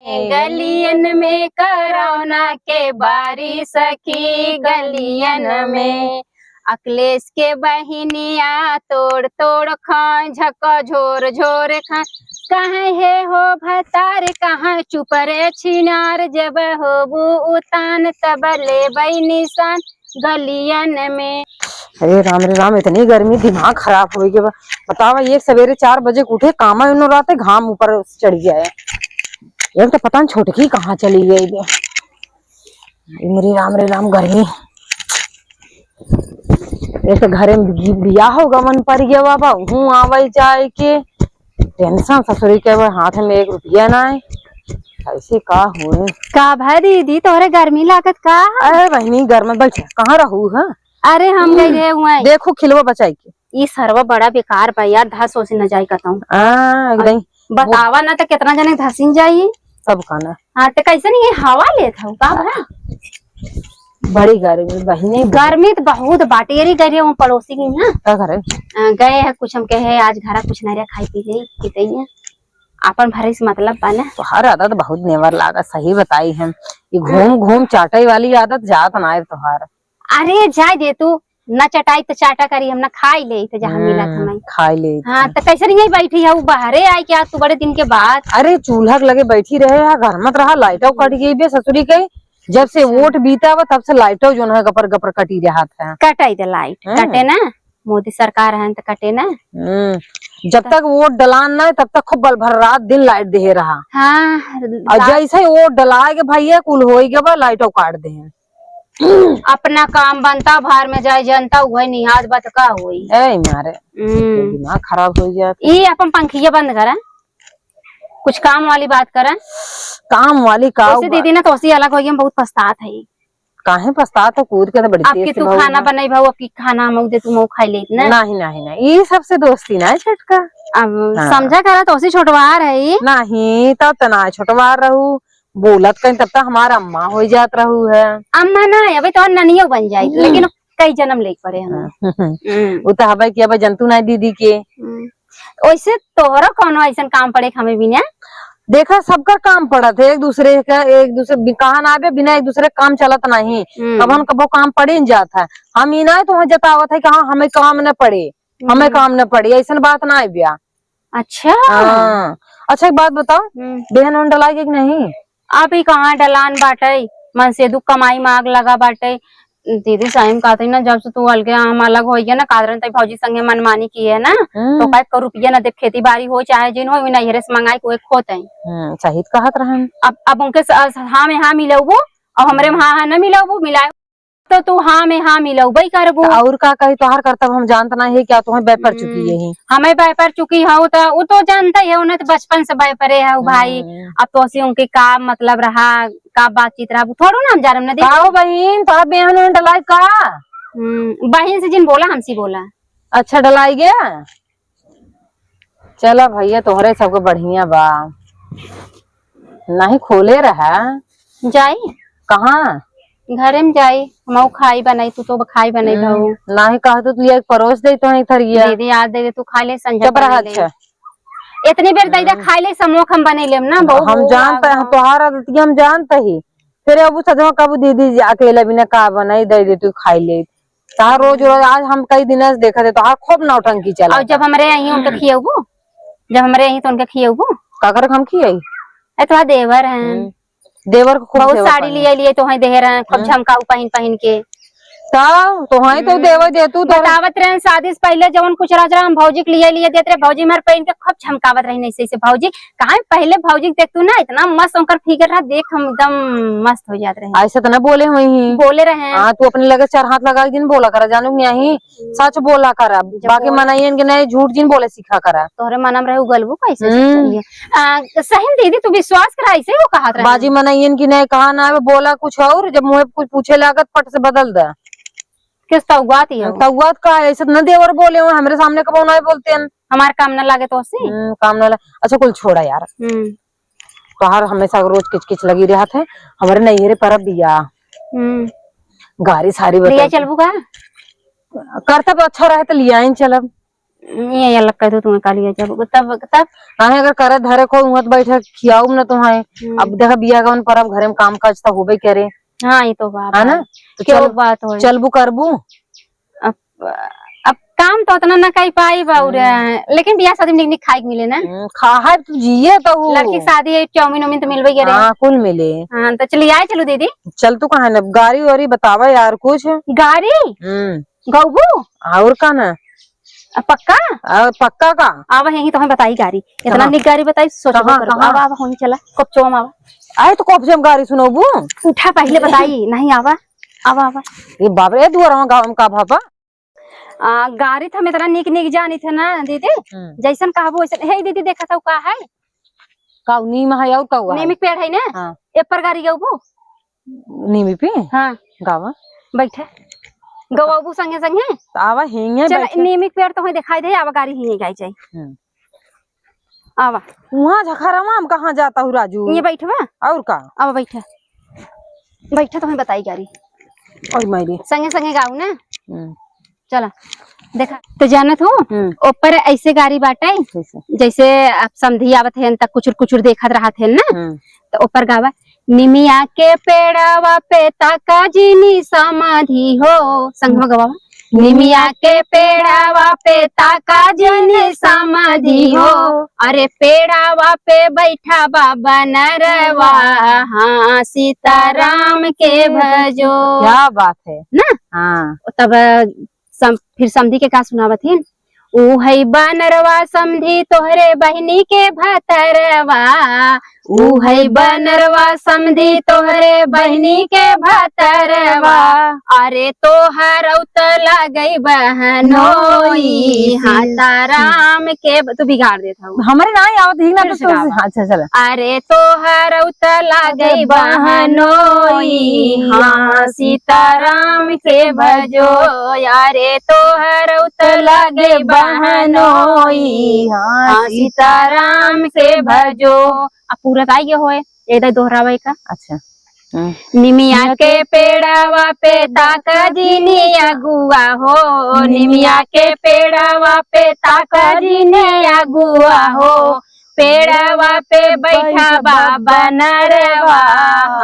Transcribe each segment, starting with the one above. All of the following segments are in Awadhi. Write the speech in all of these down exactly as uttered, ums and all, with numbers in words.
गलियन में कोरोना के बारी सखी गलियन में। अखिलेश के बहिनिया तोड़ तोड़ खाए, झक्का झोर झोर खाए। कहे हे हो भतार, कहाँ चुप रे छिनार, जब होबू उतान तब लेबै निशान गलियन में। अरे राम रे राम, इतनी गर्मी, दिमाग खराब होइ गया बा। बतावा, एक सवेरे चार बजे के उठे, कामा इनो रहते, घाम ऊपर चढ़ गया है। एक तो पता नहीं छोटकी कहाँ चली गई बे। अरे राम रे राम, गर्मी। एक तो घरे में बि-, बियाह हो गवन पर गया बाबा, हूँ आवे जाए के टेंशन, ससुरी के अब हाथ में एक रुपया ना है, कैसे का हुए? का भा दीदी, तोहरे गर्मी लागत का? अरे बहिनी, गर्म बैठ, कहाँ रहू है? अरे हम गए रहे हुए। देखो खिलवा बचाई के। ई सरवा बड़ा बेकार बा यार, धस ओसे न जाई कतहूँ। हाँ, एकदम। बतावा ना तो कितना जने धसिन जाई। सब खाना। हाँ, तो कैसे नहीं ये हवा लेत हूँ का भा? बड़ी गर्मी बहिनी। गर्मी तो बहुत बाटे। अरे गए रहे वो पड़ोसी के यहाँ। का करे? अ, गए हैं कुछ, हम कहे आज घरा कुछ नहीं रहा, खाई पी ले पीते ही हैं। अपन भरे से मतलब बा ना। तोहार आदत बहुत नेवर लागा, सही बताई हम। ये घूम घूम चाटे वाली आदत जात ना है तोहार। अरे जाए दे तू, ना चटाई तो चाटा करी हम, ना खाई ले तो जहाँ मिला था हम्म, मैं। खाई ले हाँ, था। तो कैसे नहीं बैठी है वो बाहरे आई क्या तू बड़े दिन के बाद? अरे चूल्हा के लगे बैठी रहे है, घर मत रहा, लाइटो कट गई बे ससुरी के। जब से अच्छा। वोट बीता बा तब से लाइटो जो है गपर गपर कटी रहा था। कटाई दे लाइट, हम्म। कटे ना, मोदी सरकार है तो कटे ना। हम्म, जब तक वोट डलान ना तब तक खूब बल भर रात दिन लाइट दे रहा। हाँ, और रात जैसे ही वोट डला के भैया कुल हो गया बा, लाइटो काट दे। अपना काम बनता, भार में जाए जनता, उहे निहाद बा त का होई? ए मारे, हम्म। दिमाग खराब हो जात। ई अपन पंखिया बंद करा, कुछ काम वाली बात करा। काम वाली का वैसे बात? दीदी ना तो उसी अलग हो गई, हम बहुत पछतात है। काहे पछतात हो? कूद के तो बड़ी अब तेज की से तू भाव खाना है। बनाई भाऊ, अब की खाना हम दे तू मऊ खाई लेत ना। नहीं, नहीं, नहीं, ई सबसे दोस्ती ना है छोटका। अब हाँ। समझा करा तो उसी छोटवार है ई। नहीं, तब तो ना छोटवार रहू। बोलत कहीं तब तक हमार अम्मा हो जात रहू है। अम्मा ना, अबे तो ननियो बन जाई, हम्म। लेकिन कई जन्म लेके पड़े हमें। हम्म। हम्म। उ तो हवे कि अब जंतु ना दीदी के। हम्म। ओइसे तोहरा कौनो ऐसन काम पड़े के हमें बिना? देखा, सबकर काम पड़त है, एक दूसरे का, एक दूसरे बि-, कहा ना बे, बिना एक दूसरे के काम चलत नहीं। हम्म। कबहन कबो काम पड़े न जात है। हम ई ना तो वहाँ जतावत है कि हाँ, हमें काम न पड़े, हमें हम्म। काम न पड़े, ऐसन बात ना है बिया। अच्छा। हाँ। अच्छा, एक बात बताओ, हम्म। बेहन ओहन डलाए के कि नहीं? अभी कहाँ डलान बाटे, मनसेदू कमाई में आग लगा बाटे। दीदी सही में कहत ही ना, जब से तू अलगे हम अलग हो गए ना, कादरन तई भौजी संगे मनमानी की है ना, हम्म। तो कहे को रुपया ना दे, खेती बाड़ी हो चाहे जिन हो, नैहरे से मंगाई को एक होत है। हम्म, सही त कहत रहन। अब, अब उनके स-, हाँ में हाँ मिलौबो, और हमरे में हाँ, हाँ न मिलौबो, मिलाए तो तू हाँ में हाँ मिलौबे करबू। तो और का कही, तोहार करतब हम जानत ना है क्या, तोहे बैपर चुकी हम्म, यही। हमें बैपर चुकी हो तो वो तो जानते है, उन्हें तो बचपन से बैपरे है वो भाई। हम्म। अब तो ऐसी उनके का मतलब रहा, का बातचीत रहा, वो थोड़ो ना हम जानम ना दे। का हो बहिन, तोहरा बेहन ओहन डलाई का? हम्म, बहिन से जिन बोला, हमसे बोला। अच्छा, डलाई गया? चला भैया, तोहरे सबके बढ़िया बा। नहीं खोले रहा। जाई? कहाँ? घरे में जाई। हमहू खाई बनाई, तू तो खाई बनाई हम्म, भाऊ। नहीं कहा तो लिया एक परोस दे तो एक थरिया। दीदी आज दे दे, तू खा ले, संझा चुप रहा, बना ले। अच्छा। इतनी बेर दे दे, हम्म। खा ले, समोख हम बने लेम ना, बहुत हम भूख जानते लाग हैं, बा। तोहार आदत की हम जानते ही। फिर अब सजवा कब दीदी जी अकेला बिना का बनाई, दे दे तू खाई ले। तहार रोज रोज, आज हम कई दिन से देखत है, तहार खूब नौटंकी चला और जब था। हमरे आई उनके खियौबू, जब हमरे आई तो उनके खियौबू। काकर हम खियाई? ए, तोहार देवर हैं। हम्म। देवर को खूब बहुत सेवा साड़ी पानी। लिए लिए तोहे दे रहे हैं, खूब हम्म। झमकाऊ पहन पहन के। तब तोहे तो हम्म। देवे दे तू तो। बतावत रहे शादी से पहले जवन कुछ राज रहा, हम भौजी के लिए लिए देत रहे, भौजी मार पहन के खूब झमकावत रही, ऐसे ऐसे भौजी। कहाँ पहले भौजी के देख तू ना, इतना मस्त उनकर फिगर रहा, देख हम एकदम मस्त हो जात रहे। ऐसे तो ना बोले हुई ही। बोले रहे हैं। हाँ, तू अपने लगे चार हाथ लगा के जिन बोला करा, जानू कि नहीं? हम्म। सच बोला करा, जब बाकी बोल- मनइयन के नहीं, झूठ जिन बोले सीखा करा। तोहरे मनम रहे उगलबू कैसे हम्म। सोचलिए? आ, सही में दीदी, तू विश्वास करा, ऐसे ही वो कहत रहे। बाजी मनइयन की नहीं कहा ना, बोला कुछ और, जब मुँह कुछ पूछे लागत, पट से बदल दे। किस तौगात ही हो? तौगात का है, ऐसे न देवर बोले हो, हमरे सामने कबो नहीं बोलते हैं। हमार काम न लागे तो से? हम्म, काम न ला-, अच्छा, कुल छोड़ा यार। हम्म। तोहार हमेशा रोज किचकिच लगी रहत है। हमरे नैहरे परब बिया। हम्म। गारी सारी लिया बता। चलबू का? करतब अच्छा रहे तो लिया ही चलब। ये अलग कह दो, तुम्हें काली जब तब, तब। अहे अगर करे धरे को उहाँ बैठे खियाऊ न तुम्हें। हम्म। अब देखा बिया गवन परब घरे में काम काज त होबे करे। हाँ, ये तो बात है ना? है। तो केहू चल-, बात होए। चलबू करबू? अब, अब काम तो उतना ना कर पाई बाऊ रे, हम्म। लेकिन बियाह शादी में निक निक खाए के मिले ना। हम्म, खा है तू जिए तो हूँ। लड़की के शादी है, चाउमीन उमीन तो मिलबे करे। हाँ, कुल मिले। हाँ, तो चलिए आए, चलो दीदी। चल तू कहाँ न, गाड़ी वाड़ी बतावा यार कुछ। गाड़ी? हम्म। गौबू? और का ना? आ, पक्का? आ, पक्का का? आवा यहीं तो हमें बताई गाड़ी। इतना कहाँ? निक गाड़ी बताई, सोचबो कहाँ, करबो। कहाँ? आवा, आवा, होनी चला, कोपचो में आवा। आए तो कोपचो में गाड़ी सुनोबू? उठा पहले बताई, नहीं आवा, आवा, आवा। ये बाप रे, दुआरा गाँव में का भापा? आ, गाड़ी तो हम इतना निक निक जानी थे ना दीदी, हम्म। जैसन कहबो वैसन। हे दीदी, देखा था का है? का नीम है और का हुआ है? नीम के पेड़ है ना? हाँ। ए पर गाड़ी गौबू? नीमी पे? हाँ। गावा। बैठे। गवाबू संगे संगे। तो आवा हिंगे चल, बैठे। नीमी के पेड़ तो हमें दिखाई दे, आवा गाड़ी हिंगे गाई जाई। हम्म। आवा। वहाँ झखरवा में कहाँ जाता हूँ राजू? ये बैठवा। और का? आवा बैठे। बैठे तो हमें बताई गाड़ी। और मायरी। संगे संगे गाऊ ना। हम्म। चला, देखा, तो जानत हो, हम्म। ऊपर ऐसे गाड़ी बाटे, कैसे? जैसे आप समधी आवत हैं, त कुचुर कुचुर देखत रहत हैं ना, हम्म। तो ऊपर गावा, "निमिया के पेड़ावा पे ताका जिनी समाधि हो", संग में गवावा, "निमिया के पेड़ावा पे ताका जिनी समाधि हो, अरे पेड़ावा पे बैठा बा बनरवा, हाँ सीताराम के भजो।" क्या बात है ना? हाँ। तब सम-, फिर समधी के का सुनावत हिन? "ऊ है बनरवा समधी तोहरे बहिनी के भतरवा, ऊ है बनरवा समधी तोहरे बहिनी के भतरवा, अरे तोहर उत लगई बहनोई, हाँ सीताराम के ब-", तू बिगाड़ देत हऊ। हमरे ना आवत ही ना फिर तो से तू, गावा। अच्छा चला। अरे तोहर उत लगई बहनोई, हाँ सीताराम के भजो, अरे तोहर उत लगे बहनोई, हाँ सीताराम के भजो। अब पूरा गाइए होए, एदा दोहरावे का। अच्छा। हम्म। निमिया के पेड़ावा पे ताका जिनी अगुआ हो, निमिया के पेड़ावा पे ताका जिनी अगुआ हो, पेड़वा पे बैठा बा बनरवा,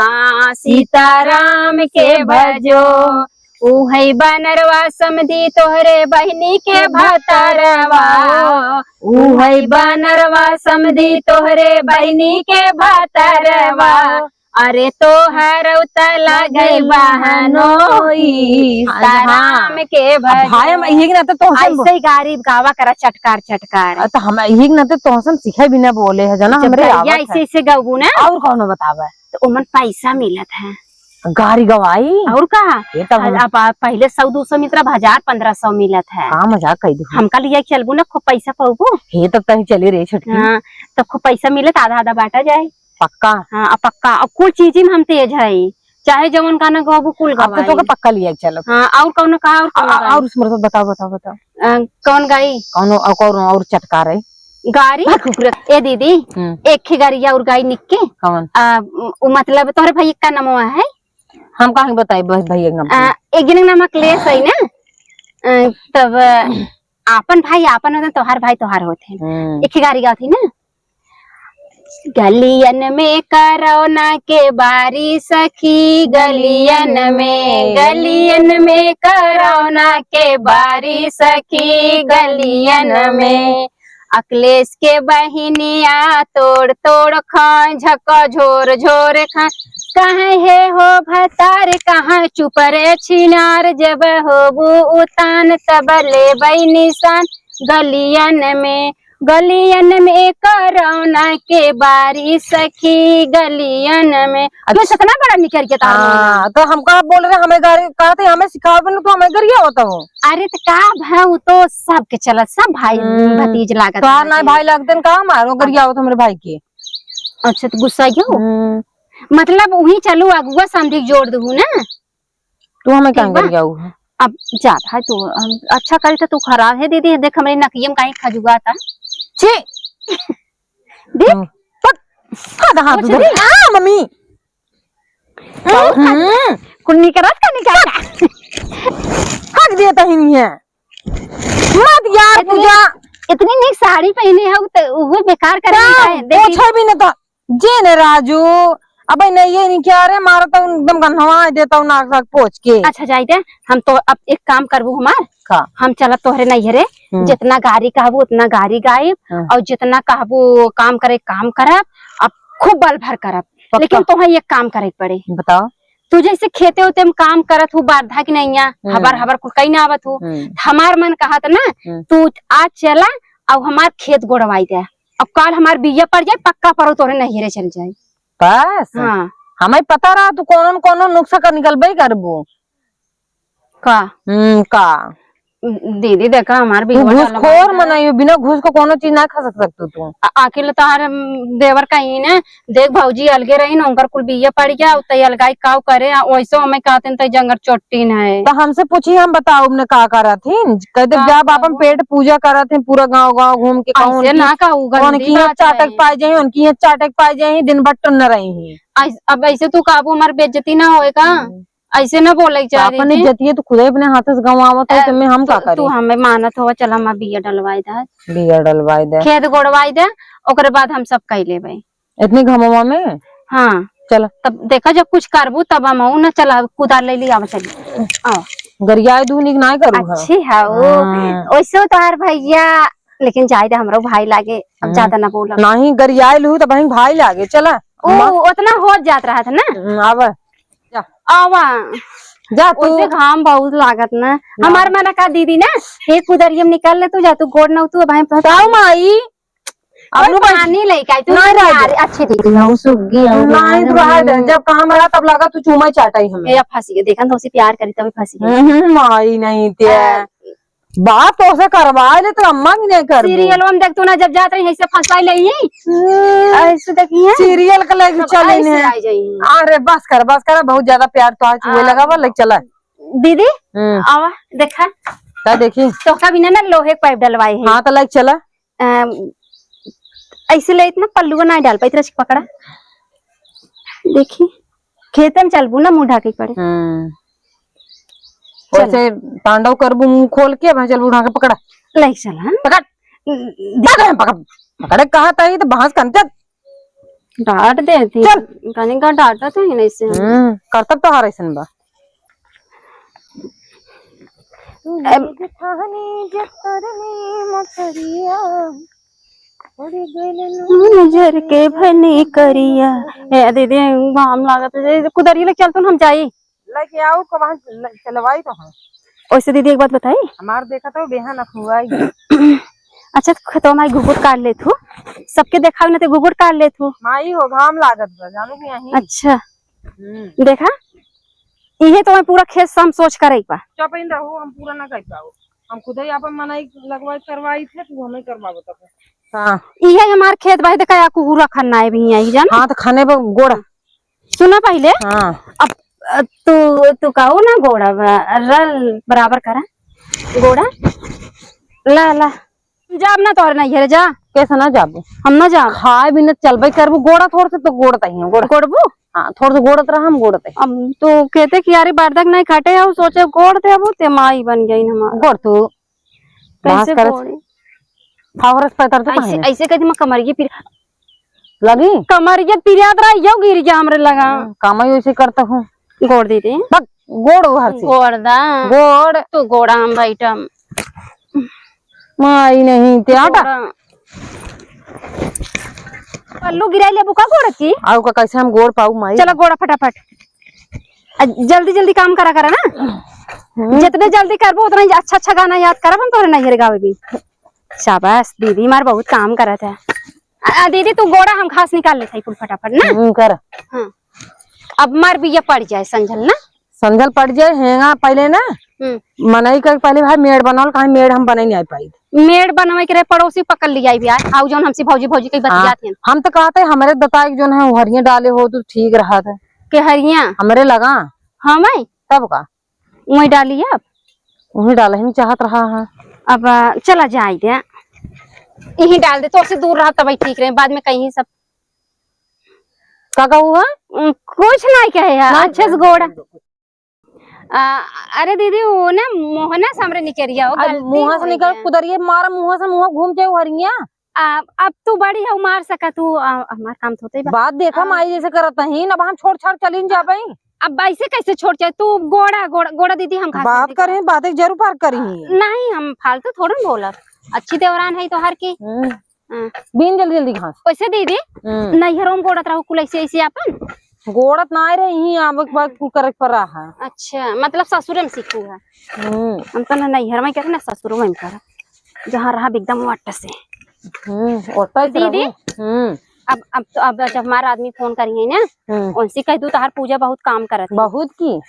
हाँ, सीताराम के भजो। ऊ है बनरवा समधी तोहरे बहिनी के भतरवा, ऊ है बनरवा समधी तोहरे बहिनी के भतरवा। अरे तोहर उत लगे बहनोई, हाँ, सीताराम के भजो। भाई, हम यही के नाते तोहसे ऐसे ही गारी गावा करा चटकार चटकार। अ, तो हम यही के नाते तोहसे हम सीखे भी ना बोले है, जाना, जब हमरे गाइया आवत ऐसे है। ऐसे गाबू ना, और कौनो बतावे? तो ओमन पैसा मिलत है। गारी गवाई। और का? ये तब हम अब, अब पहले सौ दो सौ मिलत रहा, अब हजार पन्द्रह सौ मिलत है। का मजाक कर दू? हमका लिया चलबू ना, खूब पैसा पाबू। हे तब तही चले रे छोटकी। हाँ, तब खूब पैसा मिलत, आधा आधा बांटा जाए। पक्का? हाँ, अब पक्का। अब कुल चीजी में हम तेज हई, चाहे जवन गाना गवाबू, कुल अब तो गवाई। तोके पक्का लिया के चलब। हाँ, और कौनो कहा, और कौनो आ, आ, गाई? और उसमें तो बताओ, बताओ, बताओ। अ, कौन गाई? कौनो, और कौनो और चटकार है? गारी? भाग कुकुर। ए दीदी, हम्म। एक ही गारी और गाई निक के। कौन? आ, उ, मतलब तोहरे भाई का नमवा है? हम काहे बताई बस भैया के नाम आ, से? एक जने के नाम अखिलेश है ना? अ, तब आपन भाई आपन होते, तोहार भाई तोहार होते हैं। हम्म। एक ही गारी गावत ही ना? गलियन में कोरोना के बारी सखी, गलियन में, गलियन में कोरोना के बारी सखी, गलियन में। अखिलेश के बहिनिया तोड़ तोड़ खाए, झक झोर झोर खाए। कहे हे हो भतार, कहाँ चुप रे छिनार, जब होबू उतान तब लेबै निशान। गलियन में, गलियन में कोरोना के बारी सखी, गलियन में। अच्छा। क्यों इतना बड़ा निकल के तार हाँ, तो हमका आप बोल रहे, हमें गारी, कहा थे, हमें सिखाओ, बने तो हमें गरिया होता हो। अरे, तो का भाई, वो तो सबके चलत, सब भाई हम्म। भतीज लागत तोहार है। ना भाई लागते हैं, का मारो गरिया होता हमरे भाई के। अच्छा, तो गुस्सा क्यों? हम्म। मतलब, वही चलू, अगुआ समधी के जोड़ दू ना। तू हमें ठीक काहे बा? गरियाऊ है? अब जा भाई तू, हम, अच्छा करी तो तू खराब है दीदी, देख हमरे नकियम काहे खजुआ था। छी! देख। हम्म। पक-, का दहा तू ओछे धरी? दे। आ, मम्मी! हम्म। कुन्नी करत का निकाला? हक दिए तहिन है। मत यार इतनी, पूजा। इतनी नीक साड़ी पहिने हउ त उहो बेकार करे का? नहीं है। देखी। पोछे भी न तो जे ने राजू, अबे नहीं ये नहीं क्या रे, मारा तो एकदम गन्हवा देता हूँ नाक साक पोछ के। अच्छा जाई दे, हम तो अब एक काम करबू हमार। का? हम चला तोहरे नैहरे, हम्म। जितना गारी कहबू उतना गारी गाइब, हाँ। और जितना कहबू काम करे काम करब, अब खूब बल भर करब। पक्का? लेकिन तोहे एक काम करे के पड़े। बताओ। तू जैसे खेते उते में काम करत हूँ, बारधा की नैया, हम्म। हबर हबर कुल कई ना आवत हूँ। हम्म। हमार मन कहत ना, हम्म। तू आज चला, अब हमार खेत गोड़वाई दे, अब काल हमार बिया पड़ जाए, पक्का परो तोरे नैहरे चल जाए। बस? हाँ। हमें पता रहा तू कौनो न कौनो नुस्खा कर निकलबे करबू। का? हम्म, का? दीदी देखा, हमार तू बिया घूसखोर डलवाई दे। मनई हो, बिना घूस को कौनो चीज ना खा सक सकतू तू। आ-, आखिर तोहार, हम, देवर कहीं ने देख भौजी अलगे रही न, उनकर कुल बिया पड़ गया, तई अलगाई काव करे, आ, वैसे हमें कहते हैं, तई जंगर चोट्टी न है। तो हमसे पूछी, हम बताओ, हमने का करत ही? कह दे, का जब आपन करबो? पेट पूजा करत ही, पूरा गांव, गांव घूम के कहूँ ऐसे उनकी, ना कहू, गंदी उनकी यहाँ बात चाटक है। पाए जाए, उनकी यहाँ चाटक पाए जाए, दिन भर टुन्न रही ही। ऐस-, अब ऐसे तू काबू हमार बेइज्जती ना होए का? हम्म। ऐसे ना बोले के तो चाही अपन दीदी। इज्जतिये तो खुदे अपने हाथ से गंवावत है, हाँ, तो मैं हम तू, का करी? तू हमें मानत हो, चल हम बिया डलवाई दे। बिया डलवाई दे। खेत गोड़वाई दे, ओकरे बाद हम सब कई लेबे। इतनी घमवा में? हाँ। चल। तब देखा, जब कुछ करबू, तब हम हूँ ना, चला, कुदार ले ली, आवा, चली। आवा। गरियाए दू निक नाय करू, हाँ। अच्छी है वो। हाँ। वैसे तोहार भैया, लेकिन जाए दे, हमरो भाई लागे, अब हम्म। ज्यादा ना बोलब। नहीं, गरियाए लू, तब भाई लागे, चला। ओ, अम्मा। उतना हो जात रहा था ना। हम्म, आवा। जा। आवा। जा तू। वैसे घाम बहुत लागत ना। ना। हमार मना का दीदी ना, हे कुदरियम निकाल ले तू, जा तू गोड़ ना तू, भाई। ताऊ माई, अब ओए, नु बस पानी लेके आई, तू नहीं रह जा। अच्छे दीदी हो, सुग्गी हो, नहीं, तू रह जा। जब काम रहा, तब लगा तू चूमा चाटाई हमें। ए, अब फंसी गई, देखन तो उसे प्यार करी, तभी फंसी गई। हम्म, माई नहीं ते। आ, बात तो से करवा ले, तो अम्मा भी नहीं करबो। सीरियल में देख तू ना, जब जात रही, ऐसे फंसाई ले ही। हम्म। ऐसे देखिए। सीरियल के लेके तब चले ऐसे ने। आ जाई। अरे, बस कर, बस कर, बहुत ज्यादा प्यार तो आज हुए आ, लगा बा, लेके चला। दीदी, हम्म। आवा, देखा। का देखी? तोहका बिना ना लोहे के पाइप डलवाए हैं। हाँ, तो लेके चला। अम, ऐसे ले इतना पल्लू ना डाल पाई, इतना पकड़ा। देखी, खेते में चलबू ना, मुंह ढाके पड़े। हम्म। चल। वैसे तांडव करबू मुंह खोल के, वहाँ चलबू ढाके पकड़ा। ले चल, हाँ? पकड़। दे पकड़, पकड़। पकड़े कहा तही तो बांस कन चल। डांट देती। चल। कहीं का डांटा तो ही नहीं से। हम्म, करतब तोहार ऐसन बा। तू एम- जेठानी जतर में मकरिया, पड़ गइल नजर के भनी करिया। ए दीदी, घाम लागत है, कुदरी ले चल तू, हम जाई। लेके आओ, कब हम ल-, चलवाई तो हम। वैसे दीदी, एक बात बताई? हमार देखा तो बेहा नखुआई। अच्छा, तो खेतवा माई घुघुट काट लेत हो, सबके देखावे ना ते घुघुट काट लेत हो। माई हो, घाम लागत बा, जानू कि यहीं। अच्छा। हम्म। देखा, इहे तो मैं पूरा खेत साम सोच करे बा। चुप ही रहो, हम पूरा ना कर पाओ। हम खुद ही आपन मनई लगवाई करवाई थे, तू हमें करवाबो तक। हाँ। इहे हमार खेत बा, देखा, या कुकुर रखन ना है भी यहीं, जाना? हाँ, तो खाने पे गोड़। सुना पहिले। हाँ। अब, अ, तू, तू कहू ना गोड़ा ब-, रल बराबर करा। गोड़ा। ला, ला। जाब ना तोहरे नैहरे जा। कैसे ना जाबू? हम ना जाब। खाए भी ना चलबे करबू, गोड़ा थोड़ से तो गोड़ तही है, गोड़। गोड़बू? हाँ, थोड़ से गोड़त रहा, हम गोड़त है। अब तू कहते कि यारी बारदक नहीं खाटे हो, सोचे गोड़ दे, अब ते माई बन गई हमार। गोड़ तू। कैसे बांस करत गोड़ी? फावरस पैतर तो ऐसे, काहे? ऐसे कह दी, मैं कमरिया पिरा लगी? कमरिया पिरात रहा, यो गिर गया हमरे लगा। हम्म, काम ही वैसे करता हूँ। गोड़ दे दे। बक, गोड़ उहर से। गोड़ दा। गोड़। तू गोड़ा हम बैठम। माई नहीं, ते आटा। गोड़ा। पल्लू गिराई लेबू का गोड़ की? आऊ का कैसे हम गोड़ पाऊ माई? चला गोड़ा फटाफट। आ, जल्दी जल्दी काम करा करा ना। हम्म। जितने जल्दी करबो उतना ही अच्छा अच्छा गाना याद करब हम तोहरे नैहर गावे भी। शाबाश दीदी, हमार बहुत काम करत है। आ, आ, दीदी तू गोड़ा हम घास निकाल लेते हैं कुल फटाफट ना। हम्म, कर। हाँ। अब मार बिया पड़ जाए संझल ना। संझल पड़ जाए, हेंगा पहले ना। हम्म। मनई कर पहले भाई मेड़ बनावल, काहे मेड़ हम बने नहीं पाई। मेड़ बनवे के रहे, पड़ोसी पकड़ लिया भी आज। आऊ जौन हमसे भौजी भौजी कई हाँ, बतियात हैं। हम तो कहते हैं, हमरे दताई के जौन है, हरिया डाले हो तो ठीक रहा था। के हरिया? हमरे लगा। हाँ माई। तब का? वही डाली अब। वही डाले हम चाहत रहा है। अब, आ, चला जाए दे। यहीं डाल दे, तो से दूर रहा तब ठीक रहे, बाद में कहीं सब। का कहू है? उम, कुछ नहीं कहे है, ना, अच्छे से गोड़ा। आ, अरे दीदी, वो ना मोहना से हमरे निकरिया हो, अब गलती मुँह से होइ निकल गया। कुदरिए मारा, मुँह से मुँह घूम जाए हरिया। आ, अब तू बड़ी हो, मार सका तू, आ, हमार काम तो होते बा। बात देखा हाँ। माई जैसे करत ही ना, अब हम छोड़ छाड़ चलिन जाबे। अब ऐसे कैसे छोड़ जाए तू? गोड़ा, गोड़ा, गोड़ा दीदी, हम घास बात नहीं करी, बात एक जरूर पार करी। नहीं, हम फालतू थोड़न बोलब, अच्छी देवरान है तोहार की। हम्म। हाँ। बीन जल्दी जल्दी घास। वैसे दीदी, हम्म। नैहरों में गोड़त रहो कुल ऐसे ऐसे आपन? गोड़त ना रहे, यहीं आवे के बाद कुल करे के पड़ा है। अच्छा, मतलब ससुरे में सीखू है। हम्म। हम तो ना नैहर में करे ना ससुर में करे, जहाँ रहा एकदम वट से। हम्म, वट से दीदी, रहू। हम्म। अब, अब तो, अब जब हमार आदमी फोन करी है ना, हम्म। उनसे कह दू, तहार पूजा बहुत काम करत है। बहुत की।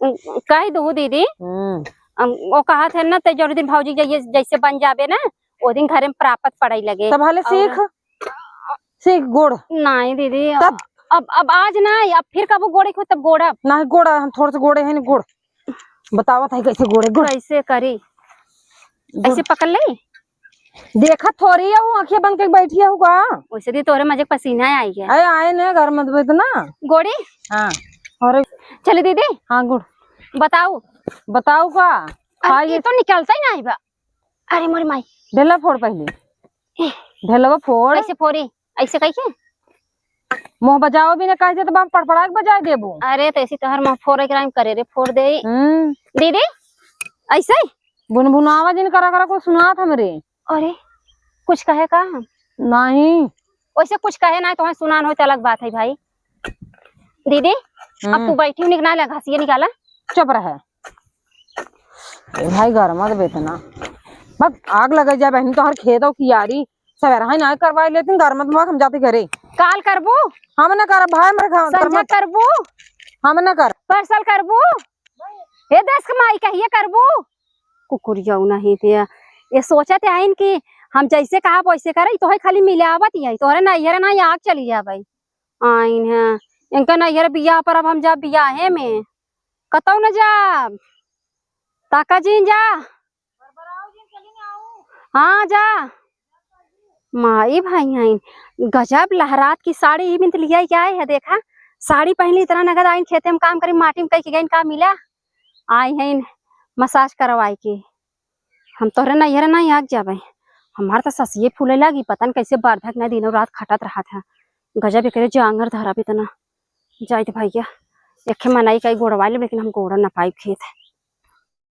उन-, कह दू दीदी। हम्म। हम, वो कहा थे ना, ते जरूर दिन भौजी जइए, जैसे बन जाबे ना, वो दिन घरे में प्रापत पड़े लगे। तब हले और सीख, सीख गोड़। नहीं दीदी, तब? अब, अब आज ना, अब फिर कबो गोड़े को तब गोड़ा। नहीं गोड़ा, हम थोड़ा सा गोड़े हैं ना गोड़। बतावत है कैसे गोड़े गोड़। कैसे करी? गोड़। ऐसे पकड़ ले। देखत थोड़ी है वो, आँखें बंद करके बैठी है का? वैसे दी तोरे मजे के पसीना आई है। अरे आए ना घर में तो इतना। गोड़ी? हाँ। अरे चली दीदी। हाँ गोड़। बताओ। बताओ का? अरे खाइए। ये तो निकलता ही नहीं बा। अरे मोरी माई। ढेला फोड़ पहले। ए। ढेलवा फोड़। कैसे फोड़ी? ऐसे कैसे? मुँह बजाओ भी ना, कह दे तो हम पड़पड़ा के बजाए देबो। अरे तो ऐसी तोहर मुँह फोड़े के राम करे रे, फोड़ दे। हम्म। दीदी, ऐसे ही? बुनबुनावा जिन करा करा कुछ सुनात हमरे। अरे, कुछ कहे का? नहीं। वैसे कुछ कहे ना, तोहर सुनान हो तो अलग बात है भाई। दीदी, अब हम्म। तू बैठी हूँ, निकला ले, घासिया निकाला। चुप रहे। ए भाई, घर मत बेतना। बस आग लगे जाए बहनी, तोहर खेतों की यारी। सवेरा ही ना करवाई लेती, घर मत, हम जाते घरे। काल करबू? हम ना करब भाई, हमरे घर संझा मत। करबू? हम ना कर। परसल करबू? हे देश के माई, कहिए करबू? कुकुरिया नहीं थे, ये सोचत आइन कि हम जैसे कहा वैसे करे, तोहे खाली मिलावत ही है, तोहरे नैहर ना आग चली जाबे। आइन है, इनका नैहर बियाह पर अब हम जा बियाहे में, कतौ न जाब। ताका जीन जा। हाँ, जा। माई भाई आइन, गजब लहरात की साड़ी ही बिन लिया क्या है, देखा? साड़ी पहनली, इतना नगद आइन, खेते में काम करी, माटी में कई के गइन, का मिला? आई हैं मसाज करवाई के। हम तोहरे नैहर नहीं आग जाबे। हमार तो ससिये फूले लागी, पता न कैसे बारधक न दिनों रात खटत रहत है। गजब एकरे जांगर धरब इतना। जाइत भैया, एखे मनई कई गोड़वा लेब, लेकिन हम गोड़ न पाइब खेत।